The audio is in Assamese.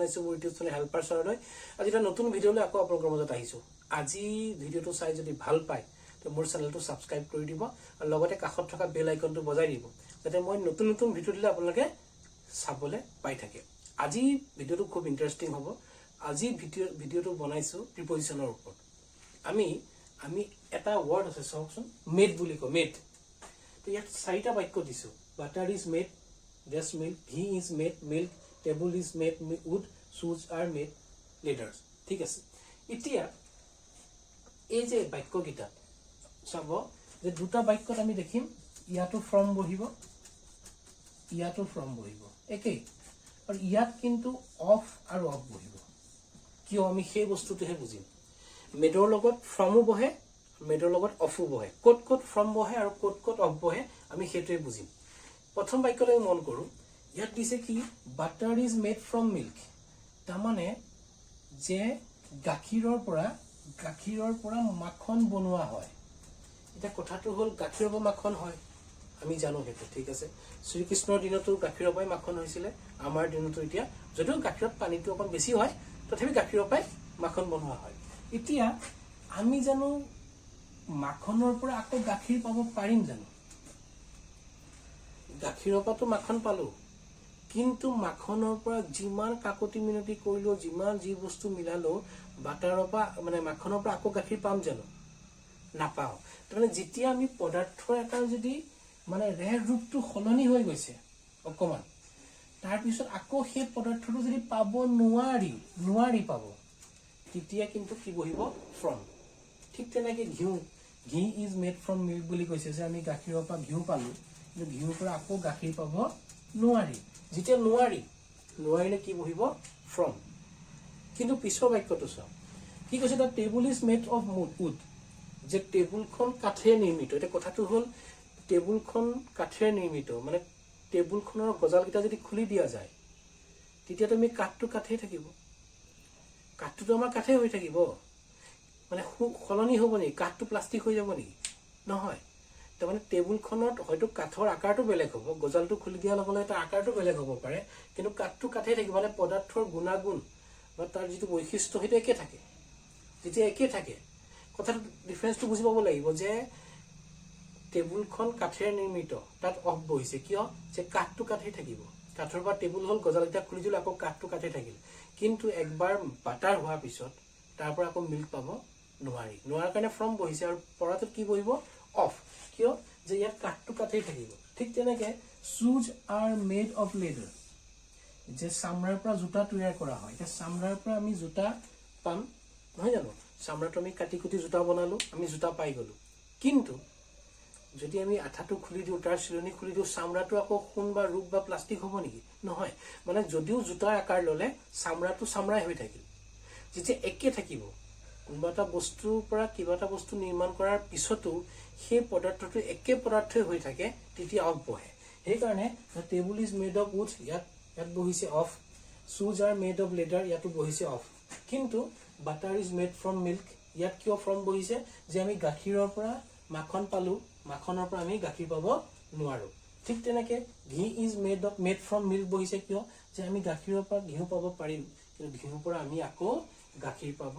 জনাইছোঁ মোৰ ইউটিউব চেনেল হেল্পাৰ ছাৰলৈ। আজি এটা নতুন ভিডিঅ'লৈ আকৌ আপোনালোকৰ মাজত আহিছোঁ। আজি ভিডিঅ'টো চাই যদি ভাল পায়, তো মোৰ চেনেলটো ছাবস্ক্ৰাইব কৰি দিব আৰু লগতে কাষত থকা বেল আইকনটো বজাই দিব, যাতে মই নতুন নতুন ভিডিঅ' দিলে আপোনালোকে চাবলৈ পাই থাকে। আজি ভিডিঅ'টো খুব ইণ্টাৰেষ্টিং হ'ব। আজি ভিডিঅ'টো বনাইছোঁ প্ৰিপজিশ্যনৰ ওপৰত। আমি আমি এটা ৱৰ্ড আছে, চাওকচোন, মেড বুলি কওঁ, মেড। তো ইয়াত চাৰিটা বাক্য দিছোঁ: Butter is made dash milk, ghee is made milk, table is made wood, shoes are made leathers. ঠিক আছে। এতিয়া এই যে বাক্যকেইটা চাব যে দুটা বাক্যত আমি দেখিম ইয়াতো ফ্ৰম বহিব, ইয়াতো ফ্ৰম বহিব, একেই। আৰু ইয়াত কিন্তু অফ আৰু অফ বহিব। কিয়, আমি সেই বস্তুটোহে বুজিম। মেডৰ লগত ফ্ৰমো বহে, মেডৰ লগত অফো বহে। ক'ত ক'ত ফ্ৰম বহে আৰু ক'ত ক'ত অফ বহে, আমি সেইটোৱে বুজিম। প্ৰথম বাক্যত আমি মন কৰোঁ, ইয়াত দিছে কি? Butter is made from milk. তাৰমানে যে গাখীৰৰ পৰা মাখন বনোৱা হয়। এতিয়া কথাটো হ'ল, গাখীৰৰ পৰা মাখন হয়, আমি জানো সেইটো, ঠিক আছে। শ্ৰীকৃষ্ণৰ দিনতো গাখীৰৰ পৰাই মাখন হৈছিলে, আমাৰ দিনতো এতিয়া যদিও গাখীৰত পানীটো অকণ বেছি হয়, তথাপি গাখীৰৰ পৰাই মাখন বনোৱা হয়। এতিয়া আমি জানো মাখনৰ পৰা আকৌ গাখীৰ পাব পাৰিম জানো? গাখীৰৰ পৰাতো মাখন পালো, কিন্তু মাখনৰ পৰা যিমান কাকতি মিনতি কৰিলেও, যিমান যি বস্তু মিলালেও, বাটাৰৰ পৰা মানে মাখনৰ পৰা আকৌ গাখীৰ পাম জানো? নাপাওঁ। তাৰমানে যেতিয়া আমি পদাৰ্থ এটাৰ যদি মানে ৰেহ ৰূপটো সলনি হৈ গৈছে অকণমান, তাৰপিছত আকৌ সেই পদাৰ্থটো যদি পাব নোৱাৰি, নোৱাৰি পাব, তেতিয়া কিন্তু কি বহিব? ফ্ৰম। ঠিক তেনেকে ঘিউ, Ghee is made from milk বুলি কৈছে যে আমি গাখীৰৰ পৰা ঘিউ পালো, কিন্তু ঘিউৰ পৰা আকৌ গাখীৰ পাব নোৱাৰি। যেতিয়া নোৱাৰি, নোৱাৰিলে কি বহিব? ফ্ৰম। কিন্তু পিছৰ বাক্যটো চাওক, কি কৈছে? The table is made of wood, যে টেবুলখন কাঠেৰে নিৰ্মিত। এতিয়া কথাটো হ'ল, টেবুলখন কাঠেৰে নিৰ্মিত মানে টেবুলখনৰ গজালকেইটা যদি খুলি দিয়া যায়, তেতিয়া তুমি কাঠটো কাঠেই থাকিব, কাঠটোতো আমাৰ কাঠেই হৈ থাকিব। মানে সলনি হ'ব নেকি? কাঠটো প্লাষ্টিক হৈ যাব নেকি? নহয়। তাৰমানে টেবুলখনত হয়তো কাঠৰ আকাৰটো বেলেগ হ'ব, গজালটো খুলি দিয়াৰ লগে লগে তাৰ আকাৰটো বেলেগ হ'ব পাৰে, কিন্তু কাঠটো কাঠেই থাকিব। মানে পদাৰ্থৰ গুণাগুণ বা তাৰ যিটো বৈশিষ্ট্য, সেইটো একে থাকে। যেতিয়া একে থাকে, কথাটো ডিফাৰেঞ্চটো বুজি পাব লাগিব যে টেবুলখন কাঠেৰে নিৰ্মিত, তাত অফ বহিছে। কিয়? যে কাঠটো কাঠেই থাকিব। কাঠৰ পৰা টেবুল হ'ল, গজালকেইটা খুলি দিলে, আকৌ কাঠটো কাঠেই থাকিল। কিন্তু একবাৰ বাটাৰ হোৱাৰ পিছত তাৰ পৰা আকৌ মিল্ক পাব নোৱাৰি। নোৱাৰাৰ কাৰণে ফ্ৰম বহিছে। আৰু পৰাটোত কি বহিব? অফ। কিয়? যে ইয়াত কাঠটো কাঠেই থাকিব। ঠিক তেনেকে shoes are made of leather, যে চামৰাৰ পৰা জোতা তৈয়াৰ কৰা হয়। এতিয়া চামৰাৰ পৰা আমি জোতা পাম নহয় জানো? চামৰাটো আমি কাটি কুটি জোতা বনালো, আমি জোতা পাই গলো। কিন্তু যদি আমি আঠাটো খুলি দিওঁ, তাৰ চিলনি খুলি দিওঁ, চামৰাটো আকৌ সোণ বা ৰূপ বা প্লাষ্টিক হ'ব নেকি? নহয়। মানে যদিও জোতাৰ আকাৰ ল'লে, চামৰাটো চামৰাই হৈ থাকিল। যেতিয়া একে থাকিব, কোনোবা এটা বস্তুৰ পৰা কিবা এটা বস্তু নিৰ্মাণ কৰাৰ পিছতো সেই পদাৰ্থটো একে পদাৰ্থই হৈ থাকে, তেতিয়া অফ বহে। সেইকাৰণে table is made of wood, ইয়াত বহিছে of. Shoes are made of leather, ইয়াতো বহিছে অফ। কিন্তু butter is made from milk, ইয়াত কিয় ফ্ৰম বহিছে? যে আমি গাখীৰৰ পৰা মাখন পালো, মাখনৰ পৰা আমি গাখীৰ পাব নোৱাৰো। ঠিক তেনেকে ghee is made from milk বহিছে কিয়? যে আমি গাখীৰৰ পৰা ঘিউ পাব পাৰিম, কিন্তু ঘিউৰ পৰা আমি আকৌ গাখীৰ পাব